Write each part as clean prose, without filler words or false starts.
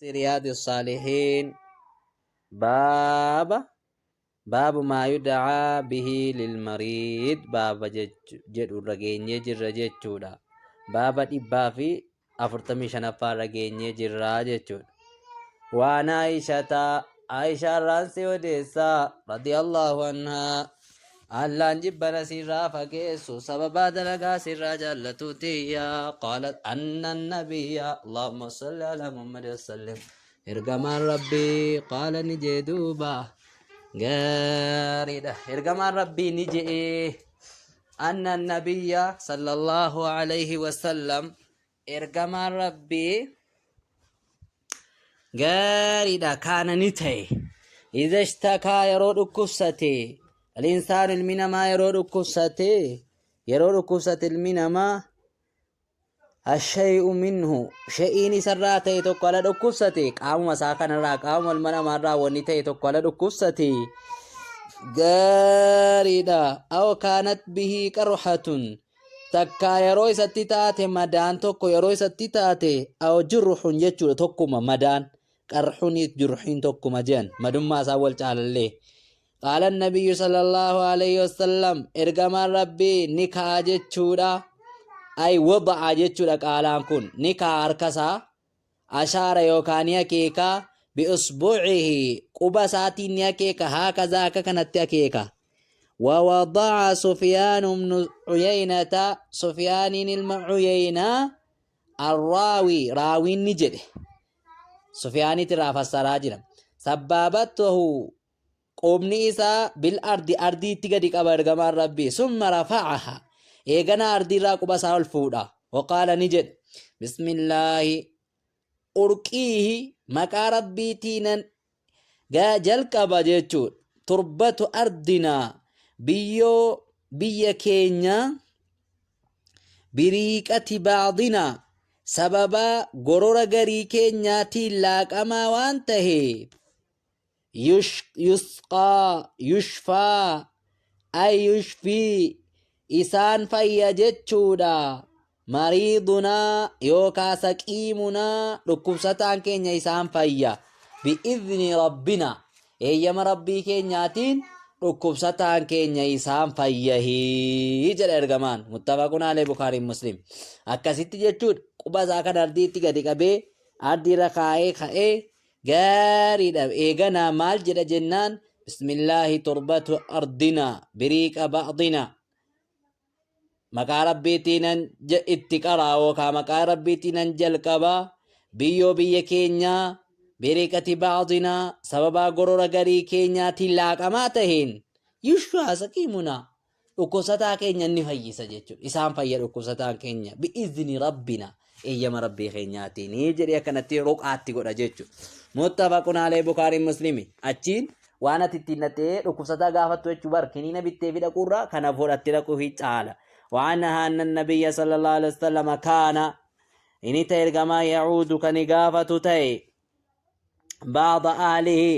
Riyaadi Saalihiin baaba baabu maa yud'aa bihi lilmariid baaba jedhu irra geenyee jirra jechuudha. Baaba 145ffaa irra geenyee jirra jechuudha. Waan Aayishata Aayishaa irraan si odeessaa radiyallahu anhaa Allaan jibbana sirraa fageessu sababaa dalagaa sirraa jaallatu tiyya qaalat anna nabiyya Allahumma salli ala Muhammad wasallim ergamaan rabbii qaala ni jee duuba gaariidha ergamaan rabbii ni je'ee anna nabiyya sallallahu alayhi wasallam ergamaan rabbii gaariidha kaana ni ta'e idha ishtakaa yeroo dhukkubsate alinsaan ilmi namaa yeroo dhukkubsate yeroo dhukkubsate ilmi namaa ashay'u minhu shay'iin isarraa ta'e tokko ala dhukkubsate qaamuma isaa kanarraa qaamuma ilma namaarraa wanni ta'e tokko ala dhukkubsate gaariidha aw kaanat bihii qarhatun takkaa yeroo isatti taate madaan tokko yeroo isatti taate aw jurhun jechuudha tokkuma madaan qarhunii jurhiin tokkuma jedhan madummaa isaa wal caalallee qaala nabiyyu sallallahu alayhi wasallam ergamaan rabbii ni ka'a jechuudha ay wada'a jechuudha qaalaan kun ni ka'a harka isaa ashaara yookaan ni akeeka bi'usbuucihi quba isaatiin ni akeeka haakazaa akka kanatti akeeka ووضع سفيان بن عيينة سفيان الم عيينة الراوي راوي نجده سفيان ترى فسراجنا سبابته qubni isaa bil ardi ardiitti gadi qaba ergamaan rabbii summa rafa'aha eegana ardiirraa quba isaa ol fuudha waqaala ni jedhe bismillaahi urqiihi maqaa rabbiitiinan jalqaba jechuudha turbatu ardinaa biyyoo biyya keenya biriiqati ba'dinaa sababa gorora garii keenyaatiin laaqamaa waan taheef yusqaa yushfaa ay yushfii isaan fayya jechuudha mariidunaa yookaa saqiimunaa dhukkubsataan keenya isaan fayya bi'izni rabbina eeyyama rabbii keenyaatiin dhukkubsataan keenya isaan fayyahii jedha ergamaan muttafaqun alee bukaariin muslim akkasitti jechuudha quba isaa kan ardiitti gadi qabee ardiirra kaa'ee ka'ee Gaariidha eeganaa maal jedha jennaan bismillaahi turbatu ardina biriiqa ba'dina maqaa rabbiitiinan itti qaraa yookaa maqaa rabbiitiinan jalqaba biyyoo biyya keenyaa biriiqati ba'dina sababaa gorora garii keenyaatiin laaqamaa taheen yushfaa saqiimunaa dhukkubsataa keenya ni fayyisa jechuudha. Isaan fayya dhukkubsataan keenya bi'izni rabbina eeyyama rabbii keenyaatiin jedhee akkanatti ruqaatti godha jechuudha. Muttafaqun alee Bukaariin Muslimi achiin waan ati ittiin dhattee dhukkubsataa gaafattu jechuu bar kiniina bittee fi dhaquurraa kana fudhattee dhaquu fi caala. Waan anna nabiyya sallallahu alaihi wasallam kaana inni ta'e ergamaa yacuudu kan gaafatu ta'e ba'da ahlihi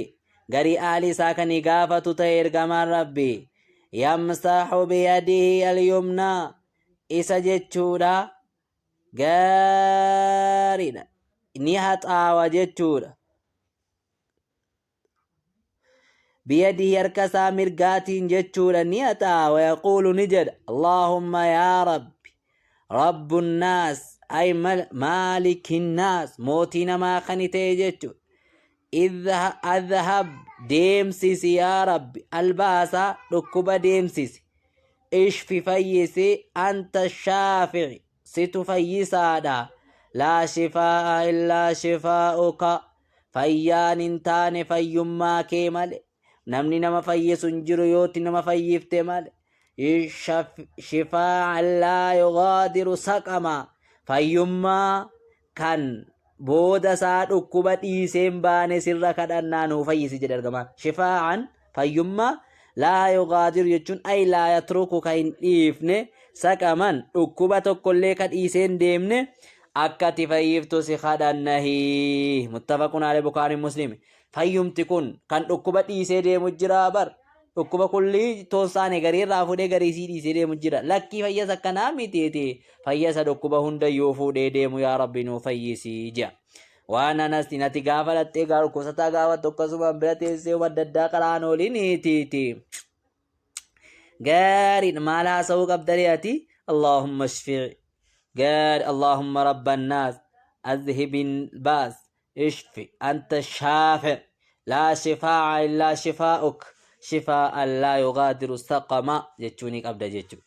garii ahli isaa kan gaafatu ta'e ergamaan rabbi yamsaxu biyadihi alyumnaa isa jechuudha gaariidha ni haxaawa jechuudha biyadihi harka isaa mirgaatiin jechuudha ni haxaawa yaquulu ni jedha allaahumma yaa rabbi rabbu nnaas ay maaliki nnaas mootii namaa kani ta'e jechuudha adhab deemsisi yaa rabbi albaasa dhukkuba deemsisi ishfi fayyisi anta shaafici situ fayyisaadha laa shifaa'a illaa shifaa'uka fayyaan hin taane fayyummaa kee male namni nama fayyisu hin jiru yooti nama fayyifte male shifaa'an laa yugaadiru saqama fayyummaa kan booda isaa dhukkuba dhiisee hin baane sirra kadhannaa nuu fayyisi jedhe ergamaan shifaa'an fayyummaa laa yugaadiru jechuun ay laa yatruku ka hin dhiifne saqaman dhukkuba tokkollee ka dhiisee hin deemne akka ati fayyiftu si kadhannahi muttafaqun alee bukaariin muslim fayyumti kun kan dhukkuba dhiisee deemu jira bar dhukkuba kullii toonsaane garii irraa fuudhee garii sii dhiisee deemu jira lakkii fayyas akkanaa mitiiti fayyasa dhukkuba hundayyuu fuudhee deemu yaa rabbi nuu fayyisi jedha. Waan anas ati gaafa dhattee gaa dhukkubsataa gaafattu akkasumaan bira teessee adda addaa qaraan ooliniitiiti. Gaariidha maal haasa'uu qabdaree ati? Allahumma shfi gaari Allahumma rabban naas azhibin baas ishfi anta shaafi laa shifaa'a illaa shifaa'uk shifaa'an laa yugaadiru saqama jechuu ni qabda jechuudha.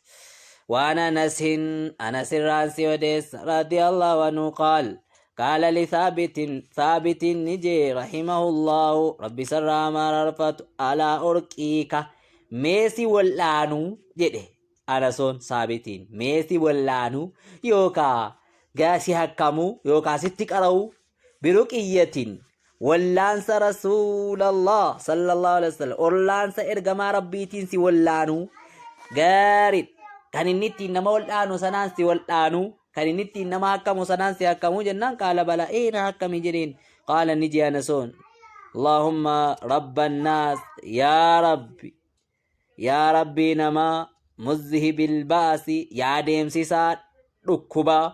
وعن أنس أنس الرانسي وديس رضي الله عنه قال قال لثابت ثابت نجي رحمه الله ربي سرى ما رفت على أرقيك meesi wal'aanuu jedhe Anasoon Saabitiin meesi wal'aanuu yookaa gaasi hakkamuu yookaa sitti qara'uu biruqiyyatin wallaansa rasuulallah sallallahu alaihi wasallam wallaansa ergamaa rabbiitiin si wallaanuu gaarii kan inni ittiin nama wal'aanu sanaan si wal'aanuu kan inni ittiin nama hakkamu sanaan si hakkamuu jennaan qaala balaa ee na hakkami jedheen qaala ni jee Anasoon Allahumma rabban naas yaa rabbi yaa rabbii namaa muzhibil ba'asi yaa deemsisaa dhukkubaa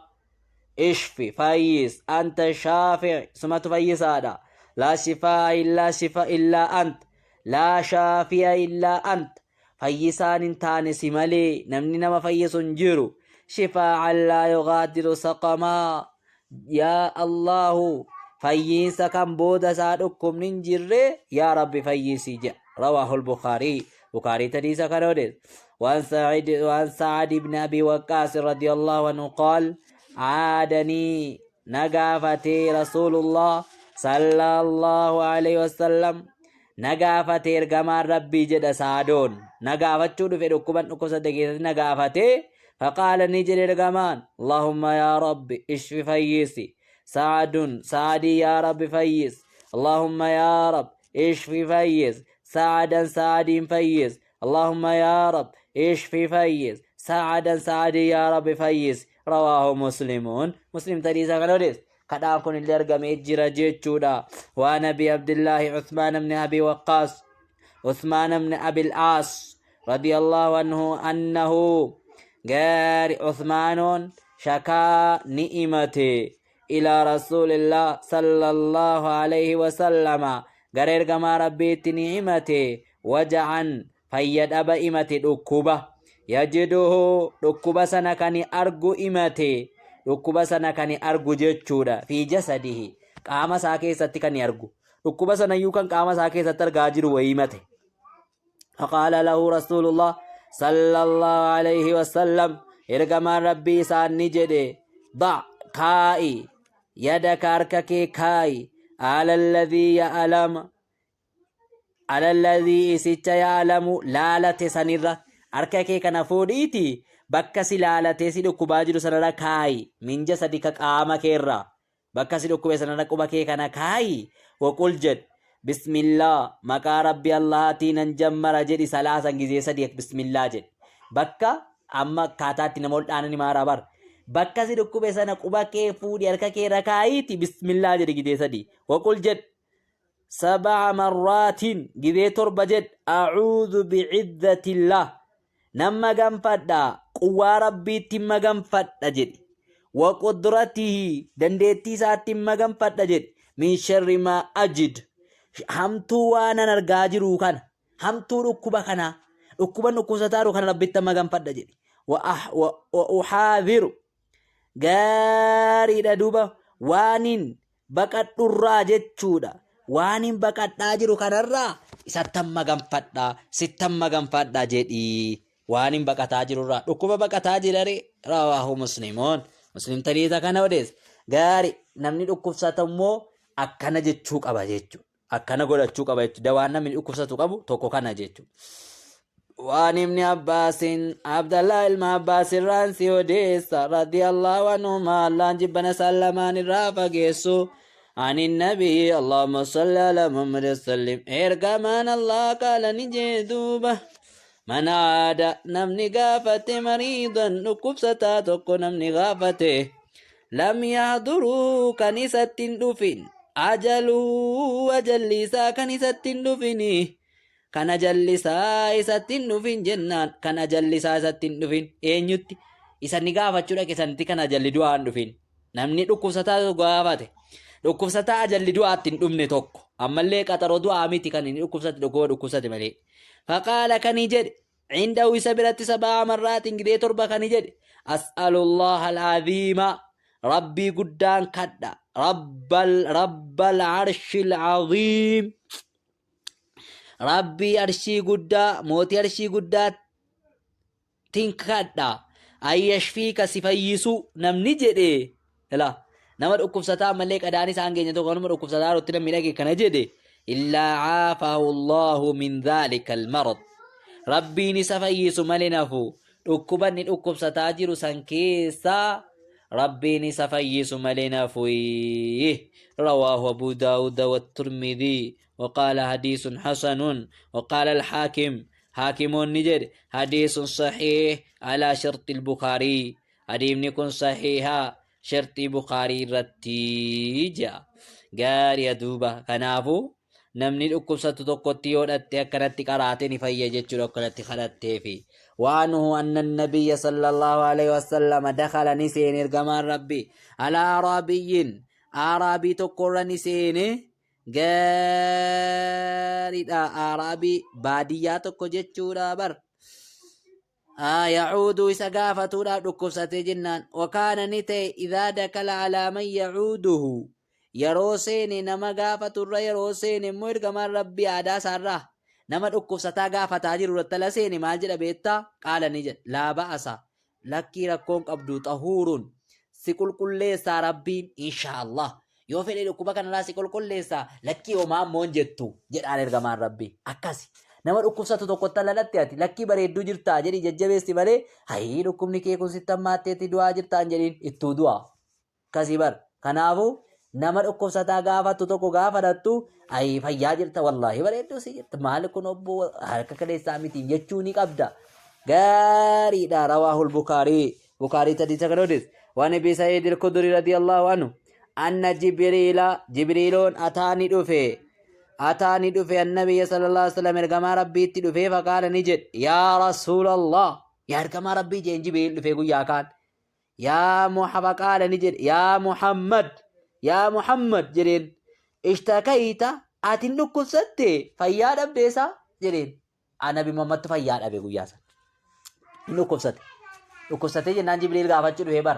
ishfi fayyis anta shaafi'i sumatu fayyisaadha laa shifaa illaa shifa illaa ant laa shaafi'a illaa ant fayyisaan hin taane si malee namni nama fayyisu hin jiru shifaa'an laa yugaadiru saqamaa yaa Allahu fayyiinsa kan booda isaa dhukkubni hin jirre yaa rabbi fayyisi jedha rawaahul bukaarii bukaarii tadiisa kana odeessa وعن سعيد وعن سعد بن ابي وقاص رضي الله عنه قال عادني نغافتي رسول الله صلى الله عليه وسلم nagaafate ergamaan rabbii jedha saadoon nagaafachuu dhufe dhukkuban dhukkubsate keessatti nagaafate faqaala ni jedhe ergamaan allahumma yaa rabbi ishfi fayyisi saadun saadii yaa rabbi fayyis allahumma yaa rab ishfi fayyis saadan saadiin fayyis allahumma yaa rab ishfi fayyis saadan saadii yaa rabbi fayyis rawaahu muslimuun muslim tadiisa kan odeesse kadhaan kun illee argamee jira jechuudha. Waan Abi Abdillaahi Uthmaan ibn Abi Waqqaas Uthmaan ibn Abil Aas radiyallahu anhu annahu gaari Uthmaanoon shakaa ni himate ilaa rasuulillah sallallahu alayhi wasallama gara ergamaa rabbiitti ni himate waja'an fayya dhaba himate dhukkuba yajiduhu dhukkuba sana kan argu himate dhukkuba sana kan argu jechuudha fi jasadihi qaama isaa keessatti kan argu dhukkuba sanayyuu kan qaama isaa keessatti argaa jiru wayii himate فقال له رسول الله صلى الله عليه وسلم ergamaan rabbii isaan ni jedhe ضع kaa'i yadaka harka kee kaa'i على الذي يألم على الذي isicha يألم laalate sanirra harka kee kana fuudhiiti bakka si laalatee si dhukkubaa jiru sanarra kaa'i minja sadi ka qaama keerraa bakka si dhukkube sanarra quba kee kana kaa'i وقل jedh bismillah maqaa rabbi allahaatiin nan jammara jedhi salaasan gizee sadi bismillah jedhi bakka amma akkaataatti nama ol dhaanani maaraa bar bakka si dhukkube sana quba kee fuudhi harka kee irra kaa'iiti bismillah jedhi gizee sadi وقل jedh سبع مرات gizee torba jedh أعوذ بعزة الله nan maganfadha quwwaa rabbiitti maganfadha jedhi وقدرته dandeettii isaatti maganfadha jedhi من شر ما أجد hamtuu waan an argaa jiru kana hamtuu dhukkuba kana dhukkuba dhukkubsataaru kana rabbitti maganfadha jedhi وأحاذر gaariidha duuba waanin baqadhurraa jechuudha waanin baqadhaa jiru kanarraa isattan maganfadha sittan maganfadha jedhi waanin baqataa jirurraa dhukkuba baqataa jirare رواه مسلم muslim tariita kana odeessa gaari namni dhukkubsatu immoo akkana jechuu qaba jechuudha akkana godhachuu qaba jechuudha dawaan namni dhukkubsatu qabu tokko kana jechuudha. وعن ابن عباس عبد الله ilma Abbaas irraan si odeessa رضي الله عنهما Allaan jibbana sallamaan irraa fageessu عن النبي اللهم صل على محمد وسلم ergamaan Allah قال ni jee duuba من عاد namni gaafate مريضا dhukkubsataa tokko namni gaafate لم يحضره kan isatti hin dhufin أجله ajalli isaa kan isatti hin dhufini kan ajalli isaa isatti hin dhufin jennaan kan ajalli isaa isatti hin dhufin eenyutti isa ni gaafachuu dhaqe sanitti kan ajalli du'aa hin dhufin namni dhukkubsataa gaafate Dhukkubsataa ajalli du'aatti hin dhumne tokko. Ammallee qaxaroo du'aa miti kan inni dhukkubsate dhukkuba dhukkubsate malee. Faqaala kani jedhe cindahu isa biratti sabaa marraatiin gidee torba kani jedhe as'alullaha al'aziima rabbii guddaan kadha rabbal rabbal arshil aziim rabbii arshii guddaa mootii arshii guddaa tin kadha ayyashfiika si fayyisuu namni jedhe ila nama dhukkubsataa malee qadaan isaan keenya tokko nama dhukkubsataa irratti namni dhage kana jedhe illaa caafahu allahu min dhaalika almarad rabbiin isa fayyisu malee nafu dhukkuba inni dhukkubsataa jiru san keessaa rabbiin isa fayyisu malee nafu rawaahu abu daawuda والترمذي وقال حديث حسن وقال الحاكم Haakimoon ni jedhe, Hadiisun sahiih alaa sharxil Bukhaarii, hadiifni kun sahiiha sharxii Bukhaarii irratti je'a. Gaari'a duuba. Kanaafuu namni dhukkubsatu tokkotti yoo dhatte akkanatti qaraate ni fayya jechuudha akkanatti kadhatteefi. Waanuhu anna nabiyya sallallahu alaihi wasallam dakhala ni seene ergamaan rabbi alaa araabiyyin araabii tokkorra ni seene Gaariidha Aaraabii baadiyyaa tokko jechuudha bar. Yacuuduu isa gaafatuudhaaf dhukkubsatee jennaan. Wakaana ni ta'e idhaa dakala alaa man yacuuduhu. Yeroo seene nama gaafaturra yeroo seene immoo ergamaan rabbii aadaa isaarraa nama dhukkubsataa gaafataa jiru irratti ala seene maal jedha beektaa? Qaala ni jedha. Laa ba'asa. Lakkii rakkoon qabdu xahuurun si qulqulleessaa rabbiin inshaallah yoo fedhe dhukkuba kanarraa si qulqulleessaa lakkii homaa ammoo hin jettu jedhaan ergamaan rabbii akkasi nama dhukkubsatu tokkotti alalatti ati lakkii bareedduu jirtaa jedhii jajjabeessi malee hayii dhukkubni kee kun sitti hammaatteetti du'aa jirtaan jedhiin ittuu du'aa Akkasii bar. Kanaafuu nama dhukkubsataa gaafattu tokko gaafa dhattu ayi fayyaa jirta wallaahi bareedduu si jirta maali kun obbo harka kaleessaa miti jechuu ni qabda. Gaariidha rawaahul bukaarii bukaarii tadiisa kan odeesse waan Abi Sa'iid al-Khudri radiyallahu anhu anna Jibriila Jibriiloon ataa ni dhufe ataa ni dhufe annabiyya sallallahu alaihi wasallam ergamaa rabbiitti dhufee faqaala ni jedhe yaa rasuulallah yaa ergamaa rabbii jeen Jibriil dhufee guyyaa kaan Yaa Muha faqaala ni jedhe yaa Muhammad yaa Muhammad jedheen ishtakayta ati hin dhukkubsatte fayyaa dhabdeessa jedheen Nabi Muhammadtu fayyaa dhabe guyyaa san hin dhukkubsate dhukkubsatee jennaan Jibriil gaafachuu dhufee bar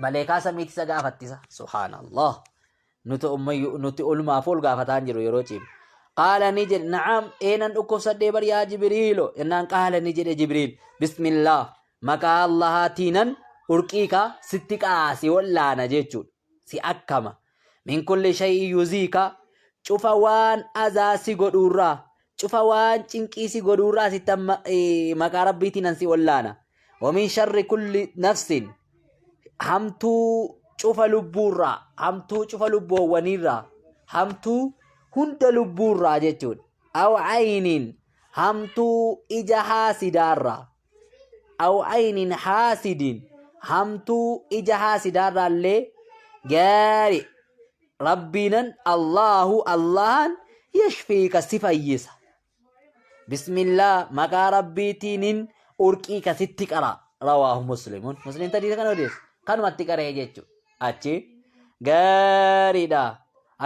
maleekaa samiitti isa gaafattisa subhaanallah nuti ummayyu nuti olumaaf ol gaafataa hin jiru yeroo cimu qaala ni jedhe na'am eenan dhukkubsadhee bar yaa Jibriilo jennaan qaala ni jedhe Jibriil bismillah Maqaa Allahaatiinan urqiika sitti qa'a si wal'aana jechuudha. Si akkama. Min kulli shay'in yuziika cufa waan azaa si godhuurraa cufa waan cinqii si godhuurraa sitti amma maqaa Rabbiitiinan si wallaana. Wa min sharri kulli nafsin hamtuu cufa lubbuurraa hamtuu cufa lubboowwaniirraa hamtuu hunda lubbuurraa jechuudha. Aw ayniin hamtuu ija haasidaarraa aw aynin haasidin hamtuu ija haasidaarraallee gaari rabbiinan allahu allahan yashfiika si fayyisa bismillah maqaa rabbiitiinin urqiika sitti qara rawaahu muslimun muslim tadiisa kana odeessu kanumatti qaree jechu achi gaariidha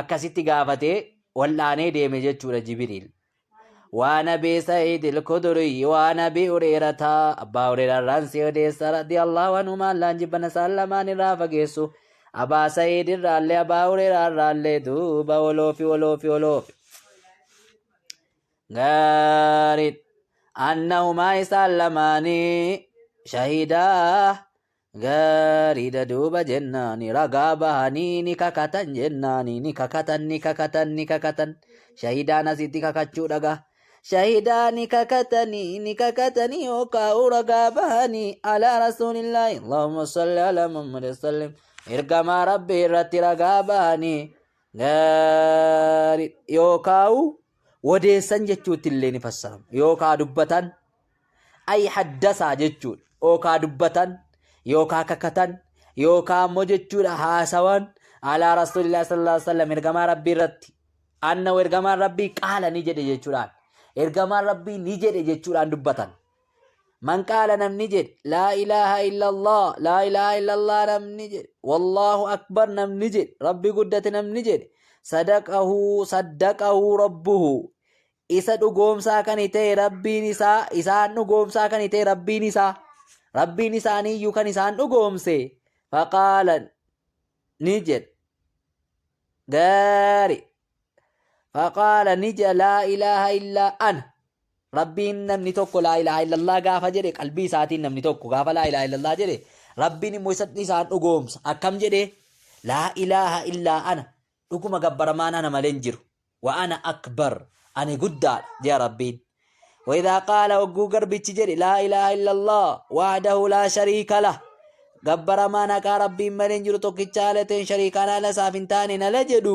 akkasitti gaafatee wal'aanee deeme jechuudha jibriil Waan Abii Sa'iid al-Kudriyyi waan Abii Hureerata Abbaa Hureerarraan si odeessa radiyallahu anhumaa Allaan jibbana isaan lamaan irraa fageessu Abaa Sa'iid irraallee Abaa Hureerarraallee duuba woloofi woloofi woloofi gaariin annahumaa isaan lamaanii shahidaa Gaariidha duuba jennaani ragaa bahanii ni kakatan jennaani ni kakatan ni kakatan ni kakatan shahidaan asitti kakachuu dhagaa shahidaa ni kakatanii ni kakatanii yookaan ragaa bahanii alaa rasuulillaahi Allahumma salli ala Muhammad sallim ergamaa rabbii irratti ragaa bahanii gaarii yookaan wadeessan jechuutti illee ni fassarama yookaan dubbatan ay haddasaa jechuudha yookaa dubbatan yookaa kakatan yookaa ammoo jechuudha haasawan alaa rasuulillah sallallahu alaihi wasallam ergamaa rabbii irratti anna ergamaan rabbii qaala ni jedhe jechuudhaan ergamaan rabbii ni jedhe jechuudhaan dubbatan. Man qaala namni jedhe laa ilaaha illallah, laa ilaaha illallah namni jedhe, wallaahu akbar namni jedhe, rabbi guddate namni jedhe, sadaqahu saddaqahu rabbuhu, isa dhugoomsaa kan ta'e rabbiin isaa, isaan dhugoomsaa kan ta'e rabbiin isaa, rabbiin isaaniiyyuu kan isaan dhugoomse. Faqaala ni jedhe gaari, faqaala ni jedha laa ilaaha illaa ana. Rabbiin namni tokko laa ilaaha illallah gaafa jedhe, qalbii isaatiin namni tokko gaafa laa ilaaha illallah jedhe, rabbiin immoo isa isaan dhugoomsa. Akkam jedhe? Laa ilaaha illaa ana, dhuguma gabbaramaan ana malee hin jiru, wa ana akbar, ani guddaadha jedha rabbiin. وإذا قال وقو قربتش جري لا إله إلا الله وحده لا شريك له، gabbaramaan haqaa rabbiin malee hin jiru, tokkicha haala ta'een shariikaan haala isaaf hin taane nala jedhu.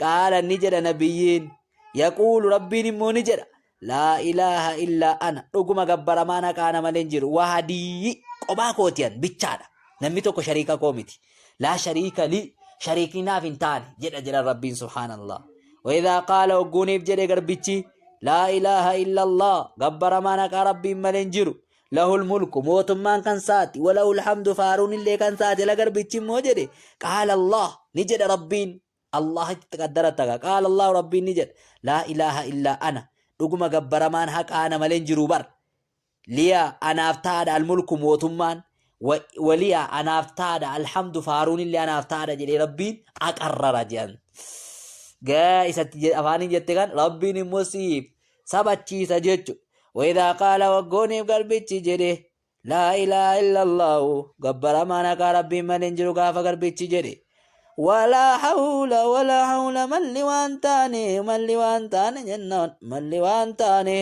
Qaala ni jedha nabiyyiin, yaquulu rabbiin immoo ni jedha laa ilaaha illaa ana, dhuguma gabbaramaan haqaa ana malee hin jiru, wahdii, qophaa kootiyan bichaadha, namni tokko shariika koo miti, laa shariika li, shariikni naaf hin taane jedha jedha rabbiin subhaanallah. وإذا قال وقونيف jedhe garbichi laa ilaaha illa allah, gabbaramaan haqaa rabbiin malee hin jiru, lahul mulku, mootummaan kan saati, walahul hamdu, faaruun illee kan saati la garbichi immoo jedhe, qaala allah ni jedha rabbiin, allah itti qaddarattaga, qaala allah rabbiin ni jedha laa ilaaha illaa ana, dhuguma gabbaramaan haqaa ana malee hin jiru bar, liya anaaf taadha, almulku mootummaan, waliya anaaf taadha, alhamdu faaruun illee anaaf taadha jedhee rabbiin aqarrara jedhan. Gaa isatti afaaniin jette kan rabbiin immoo siif sabachiisa jechu. وإذا قال waggooniif garbichi jedhe laa ilaaha illallahu, gabbaramaan haqaa rabbiin malee hin jiru gaafa garbichi jedhe, walaa hawla walaa hawla, malli waan taane, malli waan taane jennaan, malli waan taane,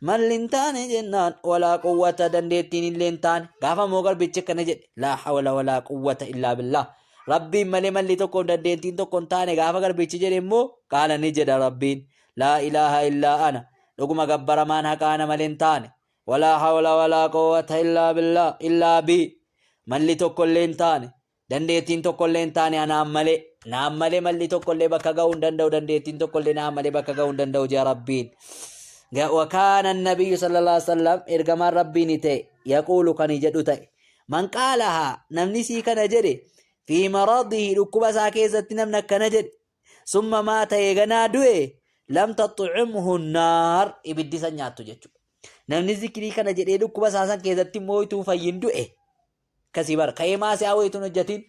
malli hin taane jennaan, walaa quwwata, dandeettiin illee hin taane gaafa immoo garbichi akkana jedhe, laa hawla walaa quwwata illaa billah, rabbiin malee malli tokko dandeettiin tokko hin taane gaafa garbichi jedhe immoo, qaala ni jedha rabbiin laa ilaaha illaa ana, dhuguma gabbaramaan haqaa ana malee hin taane, walaa hawla walaa quwwata illaa billah illaa bi, malli tokko illee hin taane, dandeettiin tokko illee hin taane anaan malee, naan malee malli tokko illee bakka ga'uu hin danda'u, dandeettiin tokko illee naan malee bakka ga'uu hin danda'u jaa rabbiin. وكان النبي صلى الله عليه وسلم ergamaan rabbiin ta'e yaquulu kan jedhu ta'e, man qaalahaa, namni sii kana jedhe, fi maradihi, dhukkuba isaa keessatti namni akkana jedhe, summa maata, eeganaa du'e, lam taxcimhu naar, ibiddi isa nyaattu jechuudha. Namni zikrii kana jedhee dhukkuba isaa san keessatti immoo ituu fayyin du'e kasii bara ka'ee maasiyaa wayiituun hojjetin,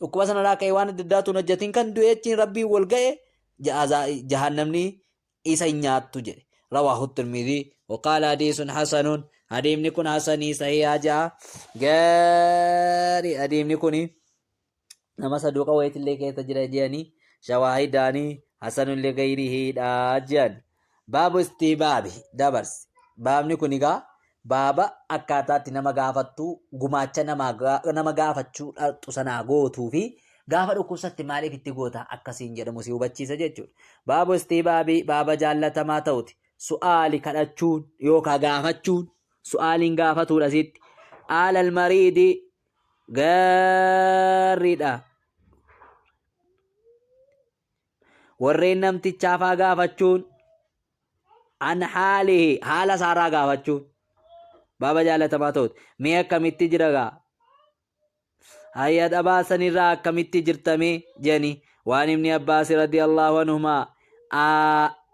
dhukkuba sanarraa ka'ee waan adda addaatuun hojjetin kan du'e achiin rabbiin wal ga'e, jahannamni isa hin nyaattu jedhe. رواه الترمذي وقال حديث حسن. حديثني كن حسني صحيح جاء gaarii. Hadiisni kun nama saduuqa wayiitillee keessa jira jedhanii, shawaahidaanii hasanun ligayrihiidha jedhan. Baabu istibaabi dabarsi. Baabni kun egaa baaba akkaataatti nama gaafattu, gumaacha nama gaafachuu dhaqxu sanaa gootuu fi gaafa dhukkubsatti maaliif itti goota akkasiin jedhamu si hubachiisa jechuudha. Baabu istibaabi, baaba jaallatamaa ta'uti. Su'aali kadhachuun yookaan gaafachuun, su'aaliin gaafatuudha sitti. Aalal mariidi gaariidha. Warreen namtichaafaa gaafachuun, an haalihi, haala isaarraa gaafachuun baaba jaalatamaa ta'uti. Mee akkamitti jira gaa? Hayya dhabaa sanirraa akkamitti jirtame jedhani. Waan ibni Abbaas radiyallahu anhumaa,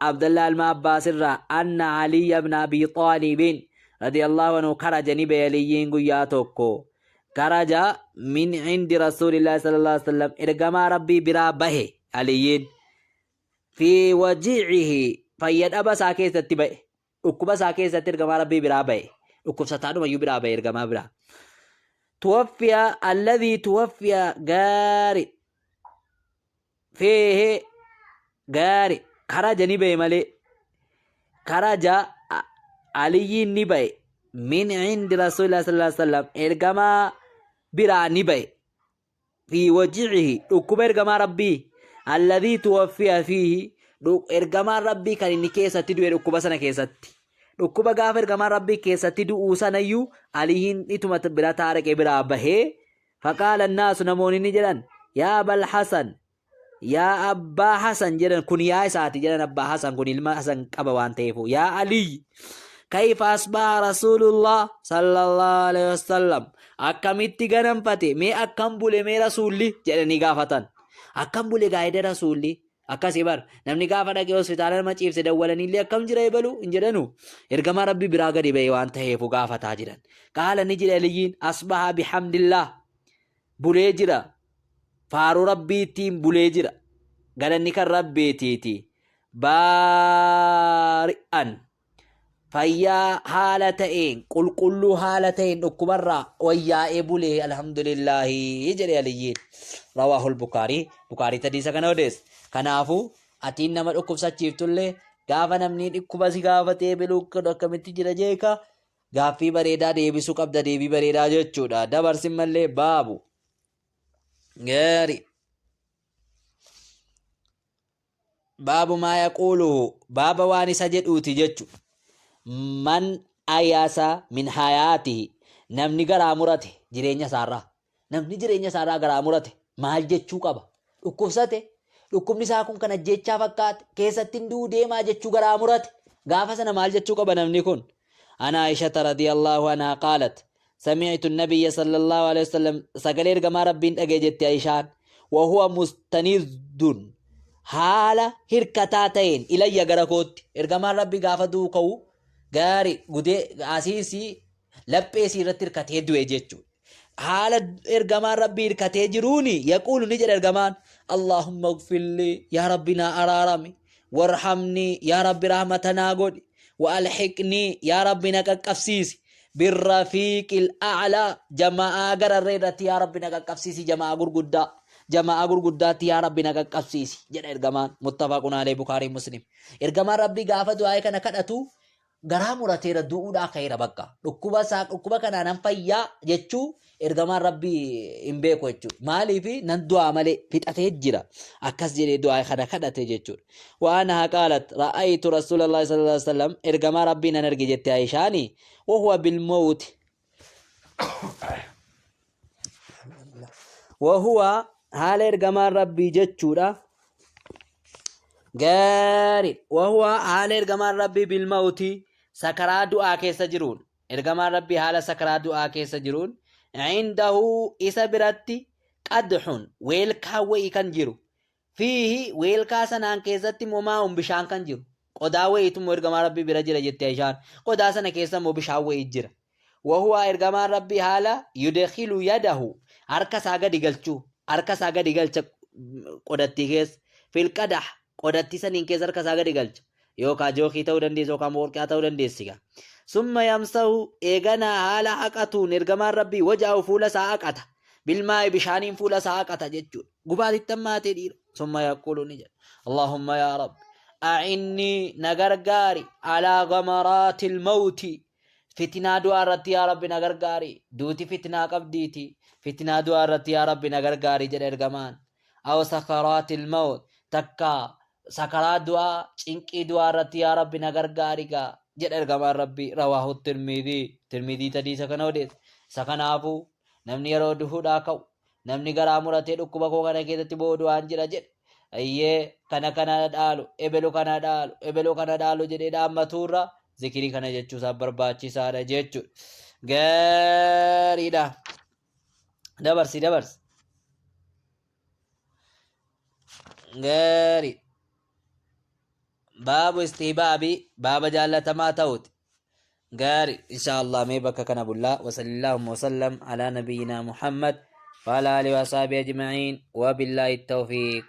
Abdallah ilma Abbaas irraa, anna Aliyya ibn Abi Xaalibin radiyallahu anhu karaja, ni ba'e Aliyyiin guyyaa tokko, karaja min indi rasuulillahi sallallahu alaihi wasallam, ergamaa rabbii biraa bahe Aliyyiin, fi wajiicihi, fayya dhaba isaa keessatti ba'e, dhukkuba isaa keessatti ergamaa rabbii biraa ba'e, dhukkubsataadhumayyuu biraa ba'e ergamaa biraa. Tuwaffiya alladhii tuwaffiya gaari feehe gaari, karaja ni ba'e malee, karaja Aliyyiin ni ba'e, min indi rasuulillah sallallahu alaihi wasallam, ergamaa biraa ni ba'e, fi wajicihi, dhukkuba ergamaa rabbii, alladhii tuwaffiya fiihi, ergamaan rabbii kan inni keessatti du'e, dhukkuba sana keessatti, dhukkuba gaafa ergamaan rabbii keessatti du'uu sanayyuu Aliyyiin ituma bira taaraqee biraa bahee. Faqaala annaasu, namoonni ni jedhan, yaa abal Hasan, yaa abbaa Hasan jedhan, kun yaa isaati jedhan, abbaa Hasan kun ilma Hasan qaba waan ta'eef, yaa Aliyyi Kayfa asbaha Rasuulullah sallallahu alaihi wasallam, akkamitti ganamfate, mee akkam bule mee Rasuulli jedhanii gaafatan. Akkam bule gaa'ida Rasuulli? Akkasii bar namni gaafa dhaqee hospitaala nama ciibse dawwalanillee akkam jira ebalu hin jedhanu. Ergamaa Rabbi biraa gadi ba'e waan ta'eefu gaafataa jiran. Qaala, ni jedhe Aliyyiin, asbaha bihamdillah, bulee jira, faaruu Rabbiittiin bulee jira, galanni kan Rabbiitiiti, baari'an, fayyaa haala ta'een, qulqulluu haala ta'een, dhukkubarraa wayyaa'ee bulee, alhamdulillaahi jedhe Aliyyiin. Rawaahul Bukaarii, Bukaarii hadiisa kana odeesse. Kanaafuu atiin nama dhukkubsachiiftullee gaafa namni dhukkuba si gaafatee biluu akkamitti jira jeeka gaaffii bareedaa deebisuu qabda, deebii bareedaa jechuudha. Dabarsin mallee baabu gaari. Baabu maa yaquuluhu, baaba waan isa jedhuuti jechu, man ayasa min hayaatihi, namni garaa murate jireenya isaarraa, namni jireenya isaarraa garaa murate maal jechuu qaba? Dhukkubsate, dhukkubni isaa kun kan ajjeechaa fakkaate, keessatti hin du'u deemaa jechuu garaa murate, gaafa sana maal jechuu qaba namni kun? An Aishata radiyallahu anhaa qaalat sami'tu nabiyya sallallahu alaihi wasallam, sagalee ergamaa Rabbiin dhagaye jette Aishaan, wa huwa mustanidun, haala hirkataa ta'een, ilayya, gara kootti. Ergamaan Rabbi gaafa du'u ka'u gaari gudee asiisii laphee isii irratti hirkatee du'e jechuudha. Haala ergamaan Rabbii hirkatee jiruuni, yaquulu, ni jedha ergamaan, Allahumma gfirli, yaa Rabbi naa araarami, warhamni, yaa Rabbi rahmata naa godhi, wa alhiqni, yaa Rabbi na qaqqabsiisi, birrafiiqil a'laa, jama'aa gararree irratti yaa Rabbi na qaqqabsiisi, jama'aa gurguddaa, jama'aa gurguddaatti yaa Rabbi na qaqqabsiisi jedha ergamaan. Muttafaqun alayhi, Bukaarii Muslim. Ergamaan Rabbii gaafa du'aa kana kadhatu garaa murateera, du'uudhaa ka'eera bakka. Dhukkuba isaa, dhukkuba kanaa nan fayyaa jechuu ergamaan Rabbii hin beeku jechuudha. Maaliif? Nan du'aa malee fixatee jira. Akkas jedhee du'aa kana kadhate jechuudha. Waan haa qaalat ra'aytu Rasuulallahi sallallahu alaihi wasallam, ergamaa Rabbii nan arge jette Aishaani, wahuwa bilmawti, wahuwa, haala ergamaan Rabbii jechuudha. Gaarii, wahuwa, haala ergamaan Rabbii, bilmawti, sakaraa du'aa keessa jiruun, ergamaan Rabbii haala sakaraa du'aa keessa jiruun, indahu, isa biratti, qadxun, weelkaa wa'ii kan jiru, fiihi, weelkaa sanaan keessatti immoo, maa'un, bishaan kan jiru, qodaa wayiitu immoo ergamaa Rabbii bira jira jette Aishaan. Qodaa sana keessa immoo bishaan wayii jira. Wahuwa, ergamaan Rabbii haala, yudkhilu yadahu, harka isaa gadi galchuu, harka isaa gadi galcha qodattii keessa, fil qadah, qodattii saniin keessa harka isaa gadi galcha, yookaa jookii ta'uu dandeessi yookaan moorqaa ta'uu dandeessi gaa. Summa yamsahu, eeganaa haala haqatuun ergamaan Rabbii, waja'u, fuula isaa haqata, bilmaa'i, bishaaniin fuula isaa haqata jechuudha. Gubaatitti hammaatee dhiira. Summa yaquulu, ni jedha, Allahumma, yaa Rabbi, a'innii, na gargaari, alaa gamaraatil mawti, fitinaa du'aa irratti yaa Rabbi na gargaari, duuti fitinaa qabdiiti, fitinaa du'aa irratti yaa Rabbi na gargaari jedha ergamaan. Aw sakaraatil mawt, takka sakaraa du'aa, cinqii du'aa irratti yaa Rabbi na gargaari gaa jedha ergamaan Rabbi. Rawaahu Tirmidii, Tirmidii hadiisa kana odeesse. Isa kanaafuu namni yeroo du'uudhaa ka'u, namni garaa muratee dhukkuba koo kana keessatti boodu waan jira jedhe, ayyee kana kana dhaalu, ebelu kana dhaalu, ebelu kana dhaalu jedhee dhaammatuurra zikirii kana jechuusaa barbaachisaadha jechuudha. Gaariidha. Dabarsi, dabarsi. Gaarii. Baabu istihbaabi, baaba jaallatamaa ta'uti. Gaari, insha Allah mee bakka kana bullaa. Wasallallahumma wasallam alaa nabiyyinaa Muhammad wa ala alihi wa ashabihi ajma'iin wa billahi tawfiiq.